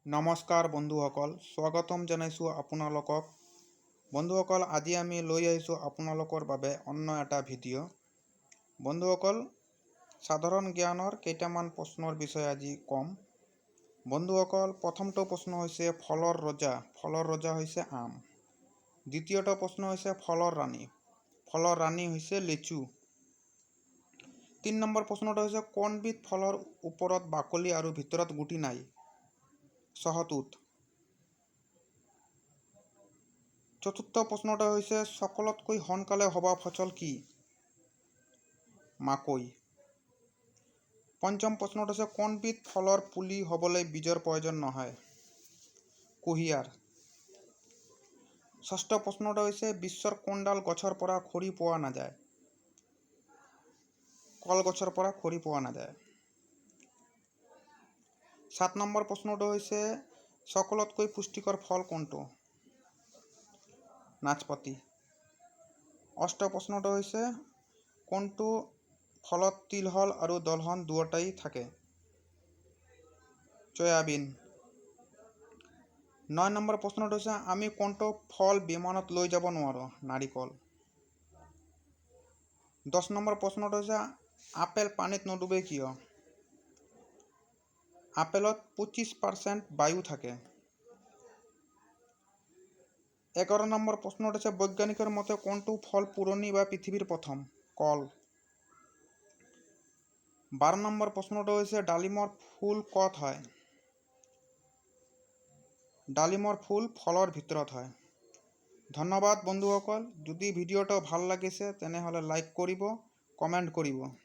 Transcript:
নমস্কাৰ বন্ধুসকল, স্বাগতম জনাইছোঁ আপোনালোকক। বন্ধুসকল, আজি আমি লৈ আহিছোঁ আপোনালোকৰ বাবে অন্য এটা ভিডিঅ'। বন্ধুসকল, সাধাৰণ জ্ঞানৰ কেইটামান প্ৰশ্নৰ বিষয়ে আজি ক'ম। বন্ধুসকল, প্ৰথমটো প্ৰশ্ন হৈছে ফলৰ ৰজা। ফলৰ ৰজা হৈছে আম। দ্বিতীয়টো প্ৰশ্ন হৈছে ফলৰ ৰাণী। ফলৰ ৰাণী হৈছে লিচু। তিনি নম্বৰ প্ৰশ্নটো হৈছে কোনবিধ ফলৰ ওপৰত বাকলি আৰু ভিতৰত গুটি নাই? শহতুত। চতুৰ্থ প্ৰশ্নটো হৈছে সকলোতকৈ সোনকালে হোৱা ফচল কি? মাকৈ। পঞ্চম প্ৰশ্নটো হৈছে কোনবিধ ফলৰ পুলি হ'বলৈ বীজৰ প্ৰয়োজন নহয়? কুঁহিয়াৰ। ষষ্ঠ প্ৰশ্নটো হৈছে বিশ্বৰ কোনডাল গছৰ পৰা খৰি পোৱা নাযায়? কলগছৰ পৰা খৰি পোৱা নাযায়। সাত নম্বৰ প্ৰশ্নটো হৈছে সকলোতকৈ পুষ্টিকৰ ফল কোনটো? নাচপতি। অষ্ট প্ৰশ্নটো হৈছে কোনটো ফলত তিলহল আৰু দলহন দুয়োটাই থাকে? চয়াবিন। নয় নম্বৰ প্ৰশ্নটো হৈছে আমি কোনটো ফল বিমানত লৈ যাব নোৱাৰোঁ? নাৰিকল। 10 নম্বৰ প্ৰশ্নটো হৈছে আপেল পানীত নুডুবে কিয়? আপেলত 25% বায়ু থাকে। 11 নম্বৰ প্ৰশ্নটো হৈছে বৈজ্ঞানিকৰ মতে কোনটো ফল পুৰণি বা পৃথিৱীৰ প্ৰথম? কল। 12 নম্বৰ প্ৰশ্নটো হৈছে ডালিমৰ ফুল ক'ত হয়? ডালিমৰ ফুল ফলৰ ভিতৰত হয়। ধন্যবাদ বন্ধুসকল। যদি ভিডিঅ'টো ভাল লাগিছে, তেনেহ'লে লাইক কৰিব, কমেণ্ট কৰিব।